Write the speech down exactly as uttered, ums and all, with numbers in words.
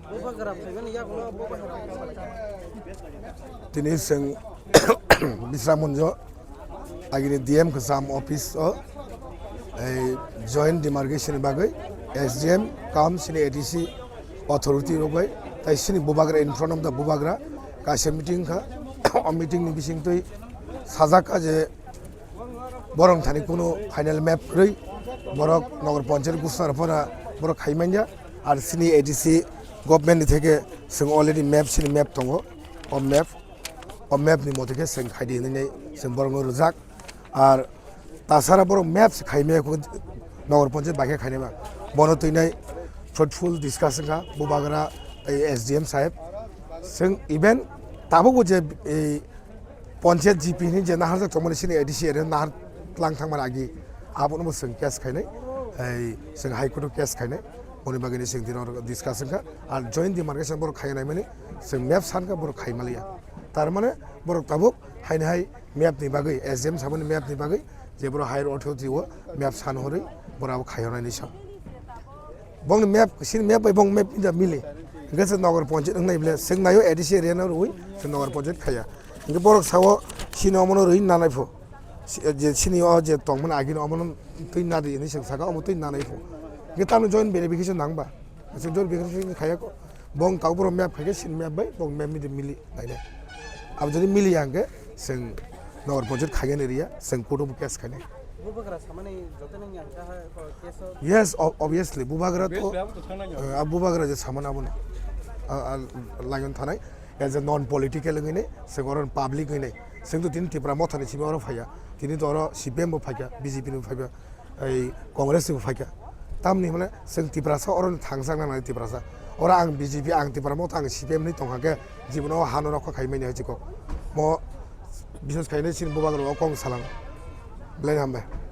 Bubagra phaimani yagulo bubagra. Tini chwng Bisramganj agini D M Kasam office o ei joint demarcation ni bagwi S D M kam chini A D C authority rok bai tai chini bubagra in front of the bubagra kaisa meeting kha. O meeting ni bisingtwi sajak kha je borok thani kunu final map kwrwi borok Nagar Panchayat Gusnarphana borok khaimanya. Ar chini A D C government ni theke chwng already map, chini map tongo. O map, o map ni mote khe chwng khaidi hinwi chwng borokno rwjak. Ar tasara borok map se khaimaya kho Nagar Panchayat bai khe khainai ma. Bono twinai fruitful discussion kha bubagra tei S D M saheb. Chwng even tabukbo je ei Panchayat G P hinwi je naharjak tongmani chini A D C area nahar tlang thangmani agi abono bo chwng case khainai, ei chwng High Court o case khainai, boni bagwi ni chwng tini oro discuss wngkha. Ar joint demarcation borok khaina naimani chwng map sankha borok khai maliya, tar mane borok tabuk haini hai map ni bagwi, S D M samani map ni bagwi je borok higher authority o map san horwi borok abo khaio naini sa. Bongni map, sini map bai bong map inda mili. Hingke se Nagar Panchayat wngnai bile, seng nayo A D C area no rwi, se Nagar Panchayat khaya. Hingke borok sao, sini omono rwi nanai pho. Si-, je sini o je tongmani agini omono twi nadi hinwi seng saka, omo twi nanai pho. Hingke tamni joint verification nangba. Se joint verification khaya ko. Bong tau borok map khaike, sini map bai, bong map midi mili nainai. Abo jodi mili ya hingke, seng Nagar Panchayat khaya ni riya, seng court o case khainai. Bubagra samani joto nang yang kaha ko case o. Yes, o-, obviously, bubagra to, Obviously, abo to thangna nang. Eh, a bubagra je samani abono. A, a, lion thanai, as a non political wngwi nai, se goron public wngwi nai. Seng to tini Tipra Motha ni simi oro phaiya. Tini to oro C P M bo phaikha, B J P ni bo phaikha, ei Congress ni bo phaikha. Tamni hwnle seng Tiprasa oro thangsak nang nai Tiprasa. Oro ang B J P, ang Tipra Motha, ang C P M ni tongkha khe, jibono hano rokha khai mani hai chikok. Mo biswas khainai chini bubagra o kok salang. Belai hambai.